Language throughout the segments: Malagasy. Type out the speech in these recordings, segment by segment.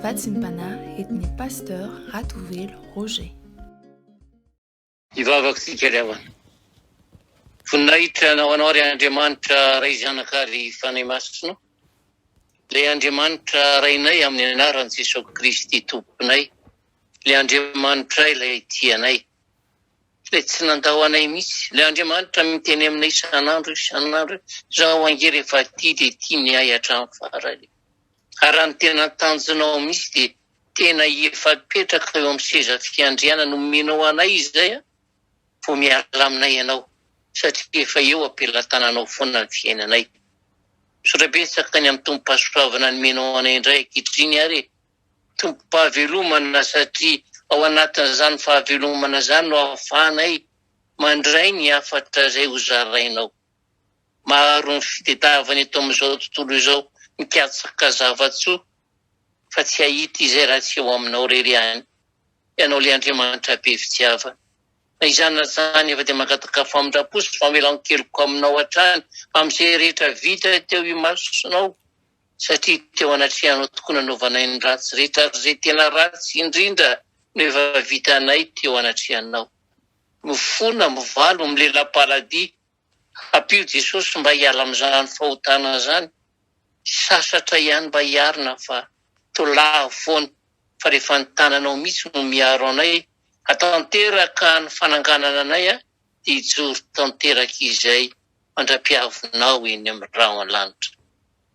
Vatsim-panahy entin'ny Pasteur Ratovelo Roger. Hivavaka isika ry havana. Voninahitra ho Anao ry Andriamanitra Ray Zanaka ary Fanahy Masina. Ilay Andriamanitra Rainay amin'ny anaran'i Jesoa Kristy Tomponay. Ilay Andriamanitray ilay tia anay. Ilay tsy nandao anay mihitsy. Ilay Andriamanitra miteny aminay isan'andro isan'andro hoe, Izaho ange rehefa tia dia tia ny ahy hatramin'ny farany. Ary raha ny tena tanjonao mihitsy dia tena efa mipetraka eo amin'ny seza fiandrianana omenao anay izay vao miala aminay ianao satria efa eo am-pelatananao foana ny fiainanay. Misaotra betsaka ny amin'ny tombom-pahasoavana nomenao anay indray ankehitriny ary e! Tombom-pahavelomana satria ao anatin'izany fahavelomana izany no ahafahanay mandray ny hafatra izay hozarainao. Maro ny fitedavana eto amin'izao tontolo izao mikatsaka zava-tsoa fa tsy hahita izay raha tsy eo aminao irery ihany. Ianao ilay Andriamanitra be fitiavana. Na izany na izany efa dia mangataka famindram-po sy famelan-keloka aminao hatrany amin'izay rehetra vita teo imasonao satria teo anatrehanao tokoa nanaovanay ny ratsy rehetra ary izay tena ratsy indrindra no efa vitanay teo anatrehanao. Mifona, mivalo, milela-paladia. Ampio Jesosy mba hiala amin'izany fahotana izany. Sasatra ihany mba hiarina fa toa lavo foana fa rehefa ny tananao mihitsy no miaro anay hatanteraka ny fananganana anay dia hijoro tanteraka izay mandra-piavinao eny amin'ny rahona lanitra.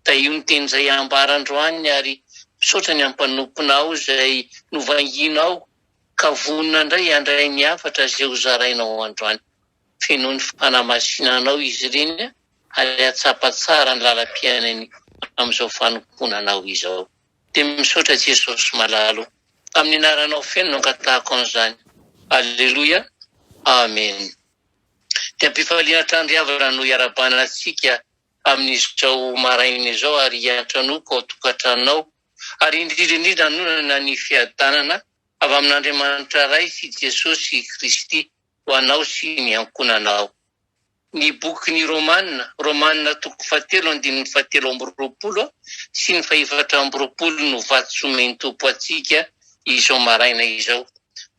Tahio ny teny izay ambara androany ary misaotra ny ampanomponao izay novangianao ka vonona indray handray ny hafatra izay hozarainao androany. Fenoy ny fanamasinanao izy ireny ary hahatsapa tsara ny lalam-piainany amin'izao fanompoana anao izao. Dia misaotra Jesosy malala o. Amin'ny anaranao feno no angatahako an'izany. Aleloia. Amen. Dia am-pifaliana hatrany ry havana no iarahabana antsika amin'izao maraina izao ary hiantranoako ao tokantranonao ary indrindra indrindra hanonana ny fiadanana avy amin'Andriamanitra Ray sy Jesosy Kristy ho anao sy ny ankohonanao. Ny bokin'ny Romana, Romana toko fahatelo andininy fahatelo amby roapolo sy ny fahefatra amby roapolo no vatsy omen'ny Tompo antsika izao maraina izao.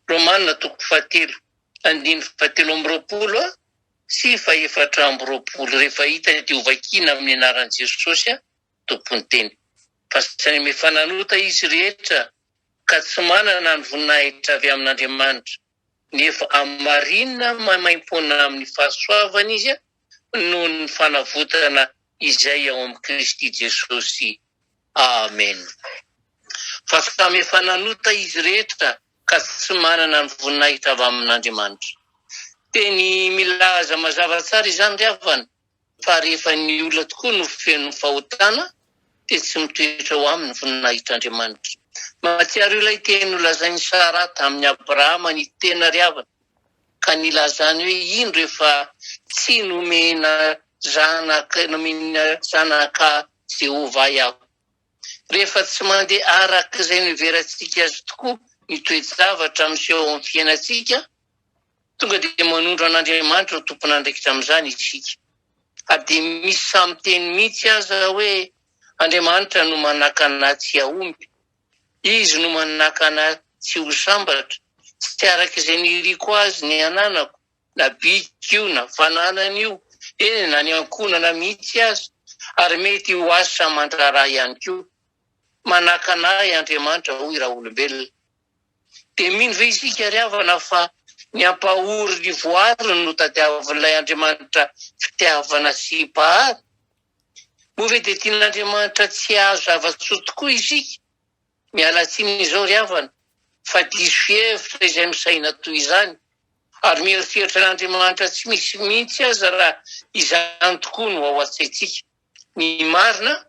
Romana toko fahatelo andininy fahatelo amby roapolo sy fahefatra amby roapolo. Rehefa hita dia hovakiana amin'ny anaran'i Jesosy Tompon'ny teny. Fa samy efa nanota izy rehetra ka tsy manana ny voninahitra avy amin'Andriamanitra. Nefa hamarinina maimaimpoana amin'ny fahasoavana izy noho ny fanavotana izay ao amin'i Kristy Jesosy. Amen. Fa samy efa nanota izy rehetra ka tsy manana ny voninahitra avy amin'Andriamanitra. Teny milaza mazava tsara izany ry havana fa rehefa ny olona tokoa no feno fahotana dia tsy mitoetra ao aminy ny voninahitr'Andriamanitra. Mahatsiaro ilay teny nolazain'i Saraha tamin'i Abrahama ny tena ry havana, ka nilazany hoe indro efa tsy nomena zanaka nomena zanaka Jehovah ahy aho. Rehefa tsy mandeha araka izay noheverantsika azy tokoa ny toe-javatra miseho ao amin'ny fiainantsika, Tonga dia manondro an'Andriamanitra ho tompon'andraikitra amin'izany isika. Ary dia misy sahy miteny mihitsy aza hoe Andriamanitra no manakana ahy tsy hahomby. Izy no manakana ahy tsy ho sambatra. Tsy araka izay niriko azy ny ananako, na bika io, na fananana io, eny na ny ankohonana mihitsy aza, ary mety ho asa aman-draharaha ihany koa. Manakana ahy Andriamanitra, hoy raolombelona. Dia mino ve isika ry havana fa ny hampahory ny voariny no tadiavin'ilay Andriamanitra fitiavana sy Mpahary? Moa ve dia tian'Andriamanitra tsy hahazo zava-tsoa tokoa isika? Miala tsiny izao ry havana fa diso fihevitra izay misaina toy izany ary mieritreritra an'Andriamanitra tsy misy mihitsy aza raha izany tokoa no ao an-tsaintsika. Ny marina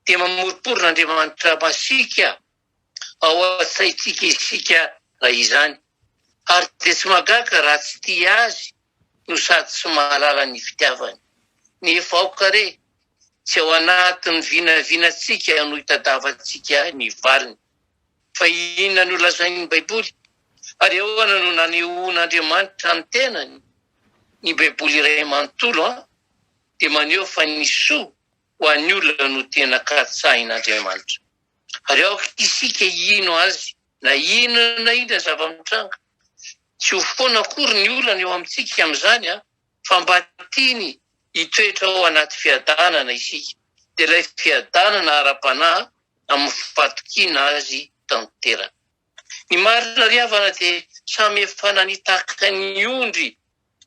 dia mamoromporona Andriamanitra masiaka ao an-tsaintsika isika raha izany, ary dia tsy mahagaga raha tsy tia azy no sady tsy mahalala ny fitiavany. Nefa aoka re tsy ao anatin'ny vinavinantsika no itadavantsika ny valiny. Fa inona no lazain'ny Baiboly? Ary ahoana no nanehoan'Andriamanitra ny tenany? Ny Baiboly iray manontolo dia maneho fa ny soa ho an'ny olona no tena katsahin'Andriamanitra. Ary aoka isika hino Azy na inona na inona zava-mitranga. Tsy ho foana akory ny olana eo amintsika amin'izany fa mba tiany hitoetra ao anaty fiadanana isika, dia ilay fiadanana ara-panahy amin'ny fatokiana Azy tanteraka. Ny marina ry havana dia samy efa nanitaka ny ondry,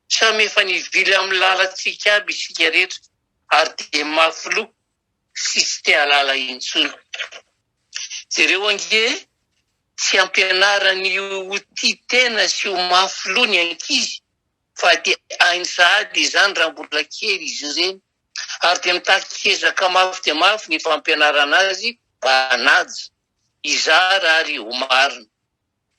samy efa nivily amin'ny lalantsika aby isika rehetra ary dia mafy loha sy tsy te hahalala intsony. Jereo ange tsy ampianarany ho tia tena sy ho mafy loha ny ankizy fa dia hainy sahady izany raha mbola kely izy ireny ary dia mitaky ezaka mafy dia mafy ny fampianarana azy mba hanaja, hizara ary ho marina.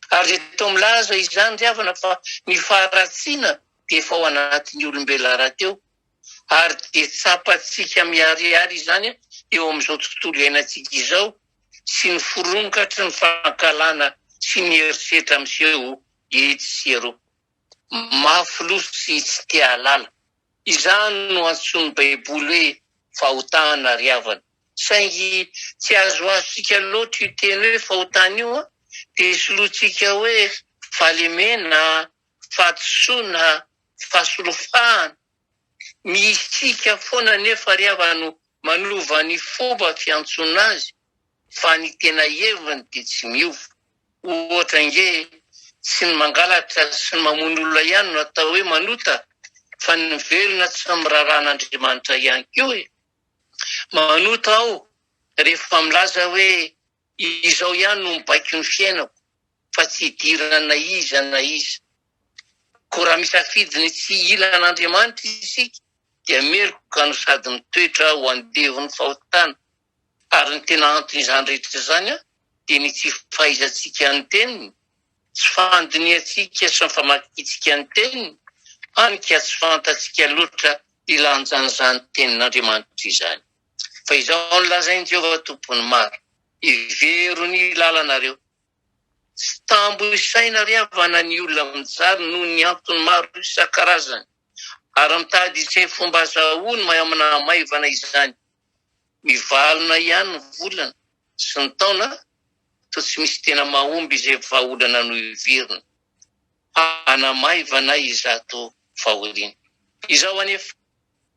Ary dia toa milaza izany ry havana fa ny faharatsiana dia efa ao anatin'ny olombelona rahateo ary dia tsapantsika miharihary izany eo amin'izao tontolo iainantsika izao sy ny fironkatry ny fankahalana sy ny herisetra miseho etsy sy eroa. Mafy loha sy tsy te hahalala. Izany no antsoin'ny Baiboly hoe fahotana ry havana. Saingy tsy azoazontsika loatra io teny hoe fahotana io dia solointsika hoe fahalemena, fahadisoana, fahasolofahana. Misika foana anefa ry havana no manova ny fomba fiantsoana azy fa ny tena heviny dia tsy miova. Ohatra ange, tsy ny mangalatra sy ny mamono olona ihany no atao hoe manota fa ny mivelona tsy miraharaha an'Andriamanitra ihany koa e! Manota aho rehefa milaza hoe izao ihany no mibaiko ny fiainako fa tsy idirana na iza na iza. Koa raha misafidy ny tsy hila an'Andriamanitra isika dia meloka no sady mitoetra ho andevon'ny fahotana. Ary ny tena anton'izany rehetra izany dia ny tsy fahaizantsika ny Teniny, tsy fandinihantsika sy ny famakiantsika ny Teniny, hany ka tsy fantatsika loatra ny lanjan'izany Tenin'Andriamanitra izany. Fa izao no lazain'i Jehovah Tompon'ny maro, Hevero ny lalanareo. Tsy tambo isaina ry havana ny olona mijaly noho ny antony maro isan-karazany, ary mitady izay fomba azahoany manamaivana izany. Mivalona ihany ny volana sy ny taona toa tsy misy tena mahomby izay vahaolana noheverina hanamaivana izato fahoriana. Izao anefa,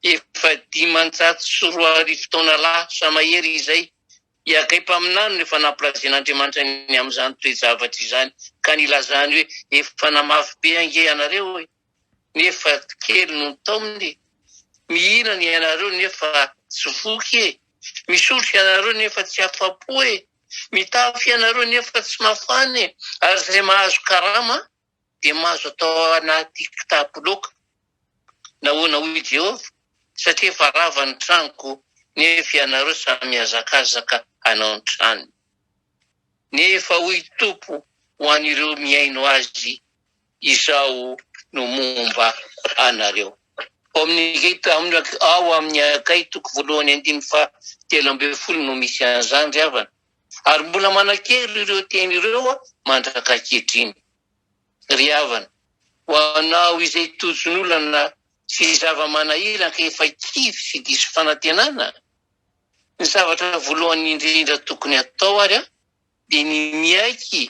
efa 2500 taona lasa mahery izay i Hagay mpaminany no efa nampilazain'Andriamanitra ny amin'izany toe-javatra izany ka nilazany hoe, Efa namafy be ange ianareo e! nefa kely no nitaomina e! Mihinana ianareo nefa tsy voky e! Misotro ianareo nefa tsy afa-po e! Mitafy ianareo nefa tsy mafana e! Ary izay mahazo karama dia mahazo atao anaty kitapo loaka. Nahoana hoy i Jehovah? Satria efa rava ny tranoko nefa ianareo samy mihazakazaka hanao ny tranony. Nefa hoy Tompo ho an'ireo mihaino Azy, Izaho no momba anareo. Ao amin'ny ao amin'ny Hagay toko voalohany andininy faha 13 no misy an'izany ry havana. Ary mbola manan-kery ireo teny ireo mandraka ankehitriny. Ry havana, ho anao izay tojon'olana sy zava-manahirana ka efa kivy sy diso fanantenana, ny zavatra voalohany indrindra tokony hatao ary dia ny miaiky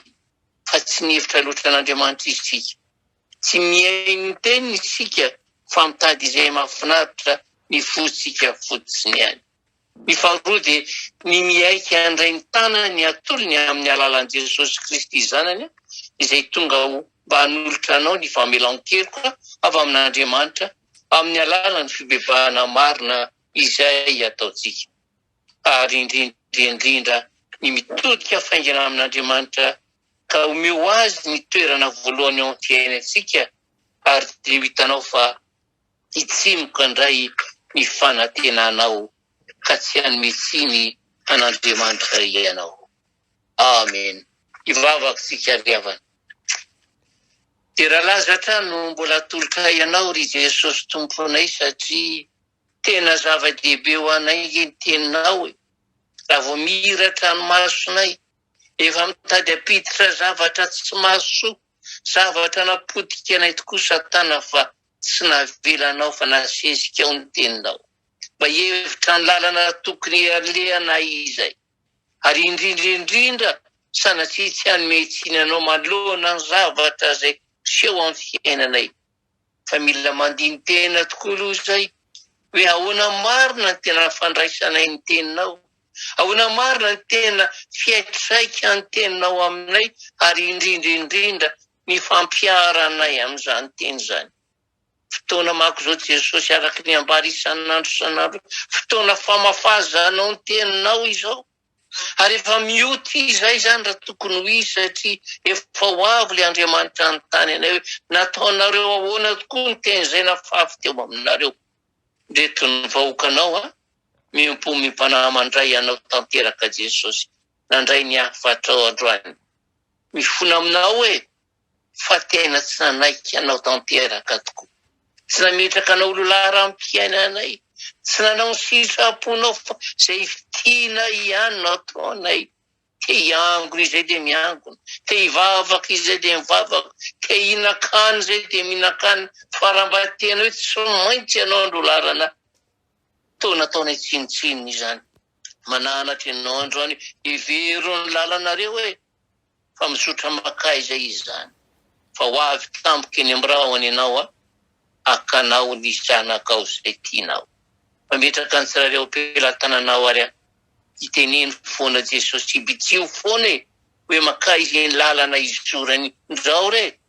fa tsy nihevitra loatra an'Andriamanitra isika. Tsy mihaino ny teniny isika fa mitady izay mahafinaritra ny fontsika fotsiny ihany. Ny faharoa dia ny miaiky handray ny tanany atolony amin'ny alalan'i Jesosy Kristy Zanany izay tonga ho mba hanolotra anao ny famelan-keloka avy amin'Andriamanitra amin'ny alalan'ny fibebahana marina izay ataontsika. Ary indrindra indrindra ny mitodika faingana amin'Andriamanitra ka omeo Azy ny toerana voalohany ao amin'ny fiainantsika ary dia ho hitanao fa hitsimoka indray ny fanantenanao ka tsy hanome tsiny an'Andriamanitra ianao. Amen. Hivavaka isika ry havana. Dera laza hatrany no mbola atolotray Anao ry Jesosy Tomponay satria tena zava-dehibe ho anay ange ny teninao e! Raha vao mihiratra ny masonay, efa mitady hampiditra zavatra tsy mahasoa, zavatra napotika anay tokoa satana fa tsy navelanao fa nasesikao ny teninao. Mba hihevitra ny lalana tokony halehanay izay. Ary indrindra indrindra sanatria tsy hanome tsiny anao manoloana ny zavatra izay miseho amin'ny fiainanay. Fa mila mandini-tena tokoa aloha izay hoe ahoana marina ny tena fandraisanay ny teninao, ahoana marina ny tena fiantraikan'ny teninao aminay ary indrindra indrindra ny fampiharanay amin'izany teny izany. Fotoana manko izao Jesosy araka ny ambara isan'andro isan'andro, fotoana famafazanao ny teninao izao. Ary efa mioty izay izany raha tokony ho izy satria efa ho avy ilay Andriamanitra hanontany anay hoe nataonareo ahoana tokoa ny teny izay nafafy teo aminareo. Ndreto ny vahoakanao a, miompò miompanahy mandray anao tanteraka Jesosy, nandray ny hafatrao androany. Mifona aminao e! fa tena tsy nanaiky anao tanteraka tokoa. Tsy nametraka anao ho laharam-piainanay, tsy nanao ny sitraponao fa izay tianay ihany no ataonay. Te hiangona izay dia miangona, te hivavaka izay dia mivavaka, te hihinan-kanina izay dia mihinan-kanina, fa raha mba tena hoe tsy maintsy ianao no laharana, toa nataonay tsinontsinona izany. Mananatra ianao androany, hevero ny lalanareo e! Fa mizotra makaiza izy izany? Fa ho avy tampoka eny amin'ny rahona ianao a, hakanao ny zanakao izay tianao. Mametraka ny tsirairay eo am-pelatananao ary aho. Iteneno foana Jesosy, ibitsiho foana e, hoe makaiza iny lalana izorany ndrao re,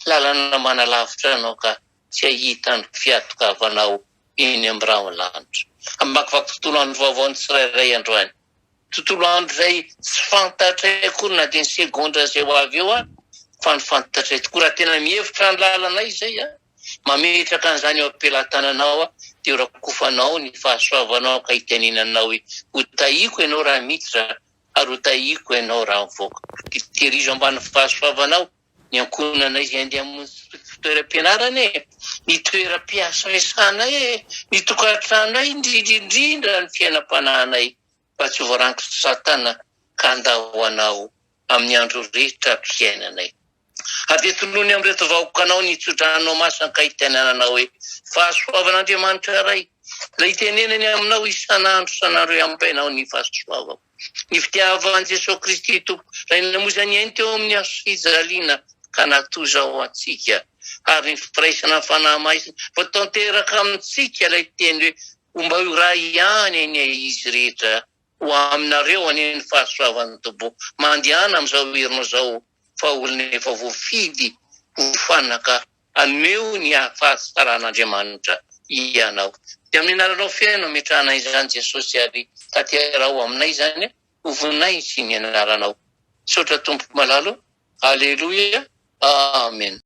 lalana manalavitra anao ka tsy hahita ny fiatokavanao eny amin'ny rahon'ny lanitra. Hamakivaky tontolo andro vaovao ny tsirairay androany. Tontolo andro izay tsy fantatray akory na dia ny segondra izay ho avy eo ary, fa ny fantatray tokoa raha tena mihevitra ny lalanay izay a, mametraka an'izany eo am-pelatananao aho, dia ho rakofanao ny fahasoavanao ka hitenenanao hoe, ho tahiako ianao raha miditra ary ho tahiako ianao raha mivoaka. Dia tehirizo ambany fahasoavanao ny ankohonanay izay handeha hamonjy toeram-pianarana e, ny toeram-piasasanay e, ny tokantranonay, indrindra indrindra ny fiainam-panahinay. Mba tsy ho voarangotr'i Satana ka handao anao amin'ny andro rehetra fiainanay. Ary dia tolony amin'ireto vahoakanao ny tsodranonao masina ka hitenenanao hoe, Fahasoavan'Andriamanitra Ray, ilay itenenany aminao isan'andro isan'andro hoe ampiainao ny fahasoavako. Ny fitiavan'i Jesoa Kristy Tompo, ilay namoizany ny ainy teo amin'ny hazo fijaliana ka natoza ho antsika, ary ny firaisana ny Fanahy Masina, vao tanteraka amintsika ilay teny hoe, Homba io Ray ihany anie izy rehetra ho aminareo anie ny fahasoavan'ny Tompo. Mandehana amin'izao herinao izao fa olona efa voafidy ho fanaka haneho ny fahatsaran'Andriamanitra ianao. Dia amin'ny anaranao feno ametrahana izany Jesosy ary tanteraho aminay izany ho voninahitry ny anaranao. Misaotra Tompo malala o. Aleloia. Amen.